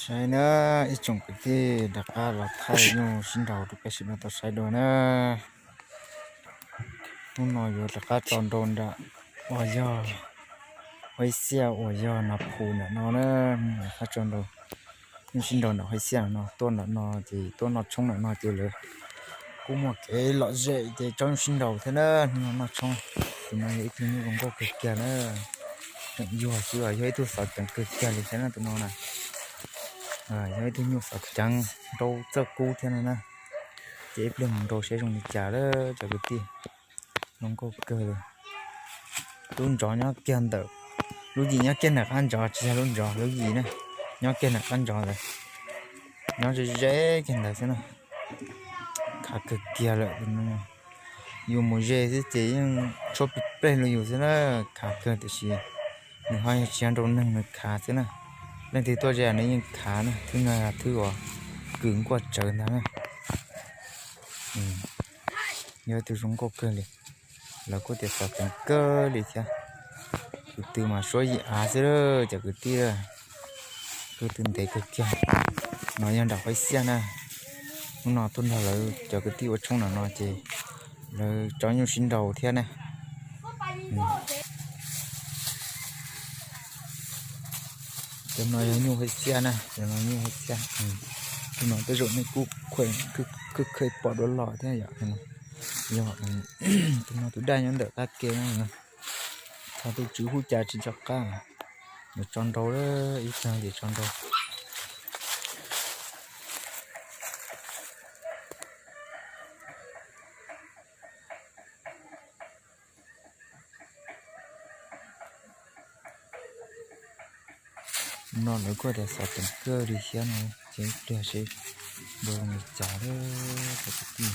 Saib na, ib tsoom kwv tij, rov qab los thaij nyuj sib nraus rau peb sawv daws tau saib dua na. Hnub no yuav rov qab tso nrau nram uas yog Huaib Xiaj uas yog Nas Phus ntawm no na. Rov qab tso nrau, nyuj sib nraus nram Huaib Xiaj no, tuaj nram no ces tuaj noj tshoob nram no ces lawv kuj muaj kev lom zem ces tso nyuj sib nraus thiab na. Hnub no noj tshoob, tus no yog ib tug nyuj zoo nkauj kawg kiag na. Tseem yuag xwb os, yog ib tug xov ceev kawg kiag li thiab na tus no na. Yog ib tug nyuj xov ceev, nrau txawj kub thiab no na. Ces ib pliag mus nrau saib zoo li cas lawm cov kwv tij. Zoo nkauj kawg li. Lub ntsov nyob kiag ntawm, lub yim nyob kiag nram qab ntsov, tsis yog lub ntsov, lub yim na, nyob kiag nram qab ntsov ntawd. Nyob ze ze kiag ntawd xwb na. Khav kawg kiag lawm. Yus mus ze xwb ces yeej tshuab plig pleg rau yus xwb na, khav kawg tiam sis nws ho yog tsis yog nrau neeg, nws khav xwb na. Leej twg tuaj ze nws yeej khav na, thwb no yog thwb uas kws nkuaj tsawv ntag na. Yog tus zoo nkauj kawg li. Lawv kuj tias xov ceev kawg li thiab. Tus twg mas suab yim av xwb cov kwv tij. Tus twg ntev kawg kiag. No yog nram Huaib Xiaj na. Hnub no tuaj nrog lawv cov kwv tij ua tshoob nram no ces lawv tso nyuj sib nraus thiab na. Cov no yog nyuj Huaib Xiaj na, cov no nyuj Huaib Xiaj. Tus no tej zaum nej kuj khawj khawj pom dua loj thiab yom. Yog tus no tus daj nyob ntawm qab ke na. Thov tus tswv hu cas tsis nco qab. Yuav tso nrau, ib tag ces tso nrau. No lawv kuj tias xov ceev kawg li thiab no, ces ib pliag seb nrau zoo li cas lawm cov kwv tij.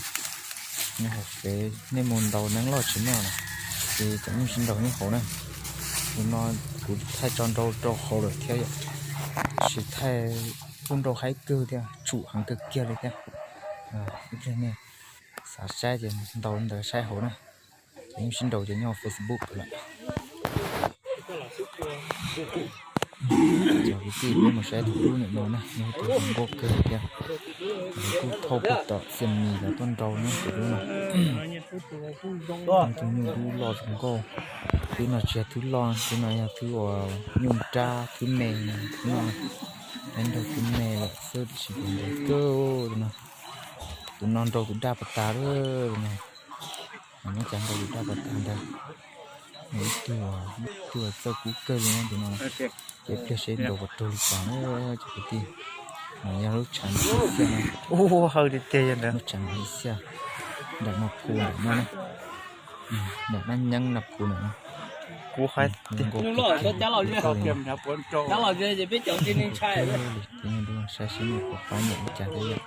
Nyob hauv peb nej mus ntaus neeb loj tsis muaj na, ces cov nyuj sib nraus nyob hauv na. Tus no kuv thaij tso nrau rau hauv lawm thiab yom, tab sis thaij kuj nrau haib kawg thiab, tshum heev kawg kiag li thiab. Ib pliag nej xav saib ces ntaus ntawd saib hauv na. Cov nyuj sib nraus ces nyob hauv Facebook lawm. Cov kwv tij, peb mus saib tus dub ntawm no na, nws tus zoo nkauj kawg thiab. Nws kuj thauj puag tom Xiam Mis los tuaj nrau na tus dub no. Tus nyuj dub loj zoo nkauj. Twb no tsis yog thwb loj, twb no yog thwb uas nyuj nrab thwb me no. Nrau thwb me lawm xwb tiam sis ntev kawg no. Tus no nrau tus daj pas tas lawm no. Nyob cas nrau tus daj pas tas ntag. Ib tug, ib tug txawj kub kawg li tus no. Ces ib pliag seb nrau puas raug li cas na cov kwv tij. No yog lub tshav Nas Phus xiaj na. Ua hawj tiag tiag yog ntawd, lub tshav Nas Phus xiaj. Nram Nas Phus ntawm no na. Nram Nab Nyeeb Nas Phus ntawm no. Kub haib tiag. Saib seb nws puas pab nyam li cas thiab yom.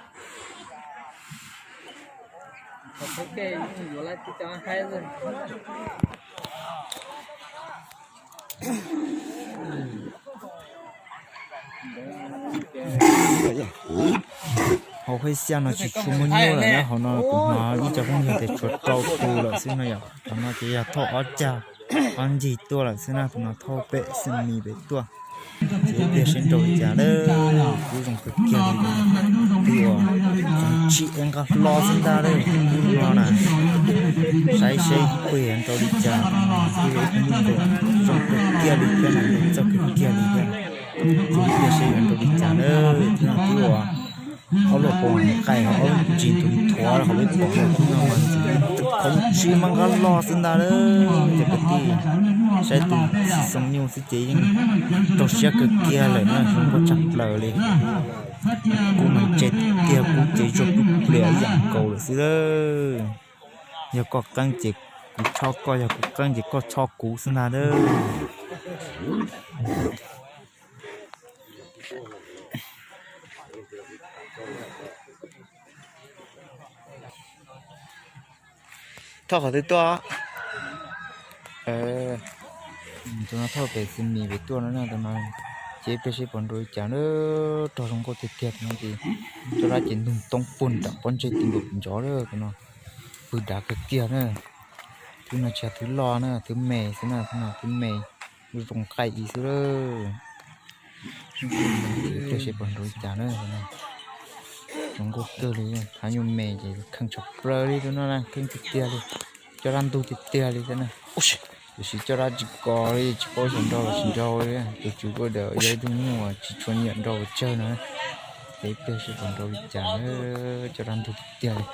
Hauv Huaib Xiaj no tsis tshua muaj nyuj lawm na, hauv no kuv hnov ib co phooj ywg tias tshuav rau tus lawm xwb no yom. Hauv no ces yog thauj ob cag ob ncig tuaj lawm xwb na, tus no thauj pem Xiam Mis pem tuaj. Ces ib pliag seb nrau li cas lawm, kub zoo kawg kiag li. Twb uas tsis es nqa hlo xwb ntag lawm, kub no na. Saib seb pheej yuav nrau li cas, twb yog ib tug nyuj zoo kawg kiag li thiab na, txawj kawg kiag li thiab. Ces ib pliag seb yuav nrau li cas lawm, twb no twb uas ob luaj pos qaij, ob ntsis tus thuav hauv peb pom no mas ntxim li khoov tsis mas nqa hlo xwb ntag lawm. Cov kwv tij, saib tus xoo nyuj xwb ces yeej rau siab kawg kiag lawm na, zoo nkauj tshaj plaws li. Kub mas ntse tiag, kub ces zuag plig plias ib yam nkaus lawm xwb lawm. Yog koj qeeb ces kuv chob koj, yog kuv qeeb ces koj chob kuv xwb ntag lawm. Thauj qhov twg tuaj? Tus no thauj pem Xi Mis pem tuaj no na, tus no ces peb seb puas nrau li cas na, rog zoo nkauj tiag tiag tus no ces cov lab ces ntug toob puag nram pob ntseg ti nkaus ncov lawm tus no, pw dav kawg kiag na. Twb no tsis yog twb loj na, twb me xwb na, twb no twb me, zoo nqaij i xwb lawm. Ib pliag seb puas nrau li cas na. Zoo nkauj kawg li, thab nyuj me ces kheej tshaj plaws li tus no na, kheej tiag tiag li, coj dab ntug tiag tiag li thiab na. Tiam sis coj dab tsis kos li, tsis paub xyov nrau los tsis nrau li, tus tswv kuj yog ib tug nyuj uas tsis tshua nyiam nrau pes tsawg no. Ces ib pliag seb puas nrau li cas na, coj dab ntug tiag tiag li,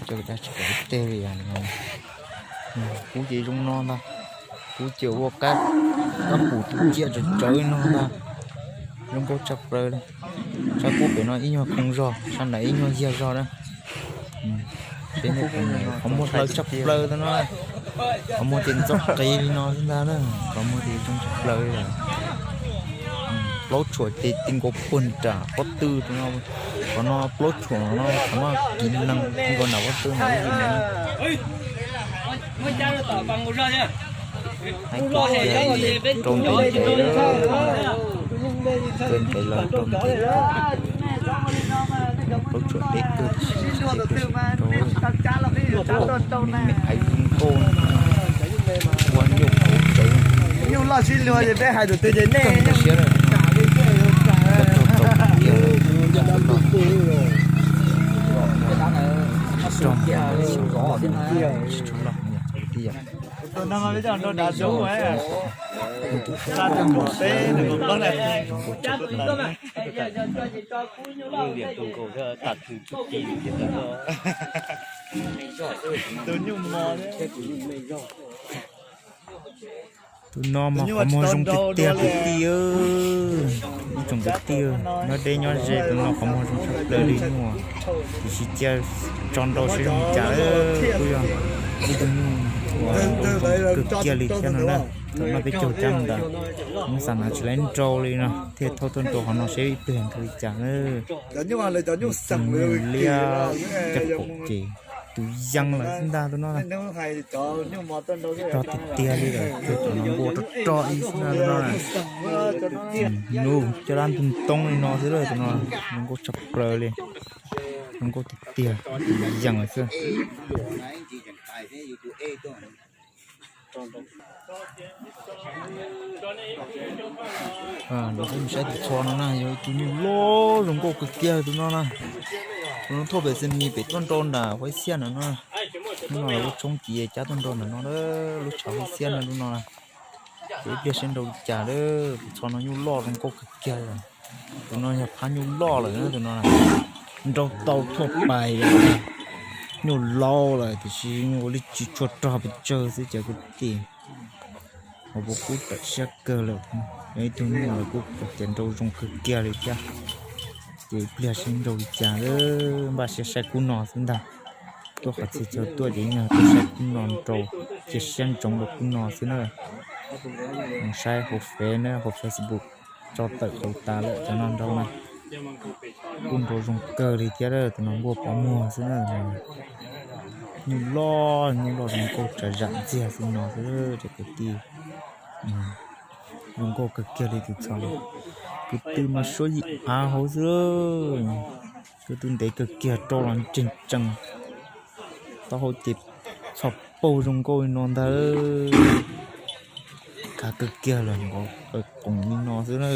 coj dab tsis kos ib teg li. Kub ces zoo no ntag, kub ces ua kab, kab pum tus ciaj tsawv tsawv no ntag. Zoo nkauj tshaj plaws li. Sab kub pem no ib nyuag khoo zog, sab nram ib nyuag yiag zog na. Qhov muag hlaw tshaj plaws tus no, qhov muag ces ntxo qis li no xwb ntag na, qhov muag ces zoo tshaj plaws li. Plaub tshuam ces ti nkaus puag nram pob tw tus no, qhov no plaub tshuam no, qhov no kiv lees ti nkaus nram pob tw no ib yim no. Rau ntev ntev, kawg ntev los rau ntev, plaub tshuam deb kawg, me me aiv zoo nkauj, ua nyuj qhuav tsev, nyuj loj sib luag ces peb hais tus twg ces nej siab lawm. Tsis tshua loj tiag. Tus no mas qhov muag zoo tiag tiag kwv tij, ib tsoom kwv tij, nyob deb nyob ze tus no qhov muag zoo tshaj plaws li nyuj, tiam sis cia tso nrau seb zoo li cas. Kuj yog ib tug nyuj uas zoo kawg kiag li thiab no na. Thaum no peb caug cab ntawd, hnub xa na tsis laib nrau li no thiaj thauj tuaj nrau qhov no seb ib pliag nrau li cas na. Tus nyuj liab caj qaum ces tus yees lawm xwb ntag tus no. Rog tiag tiag li lawm, cov no nkaus rog rog ib xwb ntag tus no. Nub coj dab ntub ntoo li no xwb tus no, zoo nkauj tshaj plaws li, zoo nkauj tiag tiag, yees lawm xwb. Lawv kuj mus saib tus txho no na, yog ib tug nyuj loj zoo nkauj kawg kiag tus no na. Tus no thauj pem xi mis pem tuaj nrau nram Huaib Xiaj ntawm no. Hnub no lawv kuj tshoob kiv cab tuaj nrau ntawm no, lub tshav Huaib Xiaj no lub no na. Ces ib pliag seb nrau li cas, tus txho no nyuj loj zoo nkauj kawg kiag. Tus no yog phab nyuj loj lawm tus no. Nrau tau thuaj pais, nyuj laus lawm tiam sis ua li tsis tshua rog pes tsawg xwb cov kwv tij. Hauv paus kub tawm siab kawg lawm, yog ib tug nyuj lawv kuj tias nrau zoo kawg kiag li thiab. Ces ib pliag seb nrau li cas, npaj siab saib kub no xwb ntag. Tuaj qhov txhia chaw tuaj ces yog tuaj saib kub no nrau, cia siab ntsoov rau kub no xwb na. Mus saib hauv Fev na, hauv Facebook tso tawm qhauv tas lawm cov no nrau na. Kuj nrau zoo kawg li thiab, tus no nkuaj pov muag xwb na. Nyuj loj, nyuj loj zoo nkauj tsav zam ntxiag xwb no xwb cov kwv tij. Zoo nkauj kawg kiag li tus txho. Kwv tw mas suab yim av hauv xwb. Kwv tw ntev kawg kiag rau los ntseeg tsees. Taub hau ces txho paug zoo nkauj li no ntag. Khav kawg kiag lawm, nkaus qoom li no xwb na.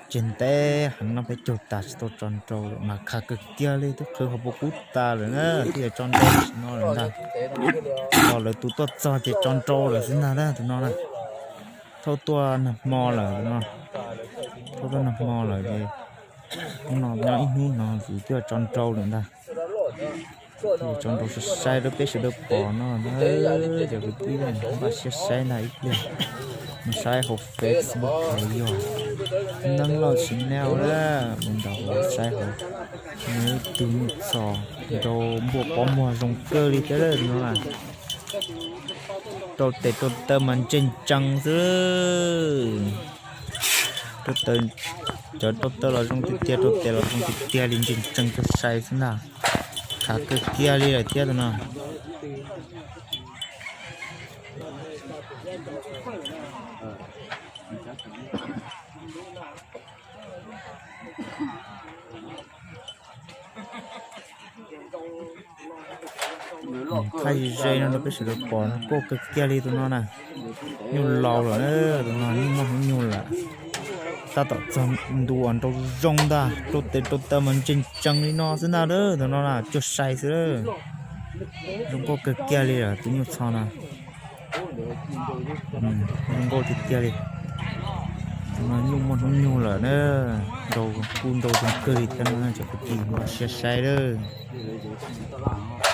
Tseg ntev heev no peb caug tas tsis tau tso nrau lawm mas khav kawg kiag li, twb qhwv hauv paus kub tas lawm na, twb yuav tso nrau tam sim no lawm ntag. Los lawv tus tuaj txog ces tso nrau lawm xwb ntag na tus no na. Thauj tuaj nag hmo lawm no, thauj tuaj nag hmo lawm ces hnub no nyob ib hnub no ces twb yuav tso nrau lawm ntag. Tso nrau sai sai rau peb sawv daws pom no na, cov kwv tij, npaj siab saib ntag ib pliag. Mus saib hauv Facebook los yog Neeb Lauj Channel na, mus ntaus hauv saib hauv. Nws tus nyuj txho nrau nkuaj pov muag zoo kawg li thiab no na. Rau tes rau taw mas ntseeg tsees xwb. Rau taw, cov rau taw los zoo tiag tiag, rau tes los zoo tiag tiag li, ntseeg tsees cog sai xwb ntag. Khav kawg kiag li lawm thiab tus no. Thaij ze ze no rau peb sawv daws pom, zoo nkauj kawg kiag li tus no na. Nyuj laus lawm, tus no nyuj muaj hoob nyuj lawm. Tab tom txog ntua nrau zoo ntag, rau tes rau taw mas ntsees tsees li no xwb ntag lawm. Tus no na cuag sai xwb lawm. Zoo nkauj kawg kiag li lawm tus nyuj txho no. Zoo nkauj tiag tiag li. Tus no nyuj muaj hnub nyoog lawm na. Nrau kuj nrau zoo kawg li thiab no cov kwv tij, npaj siab saib lawm.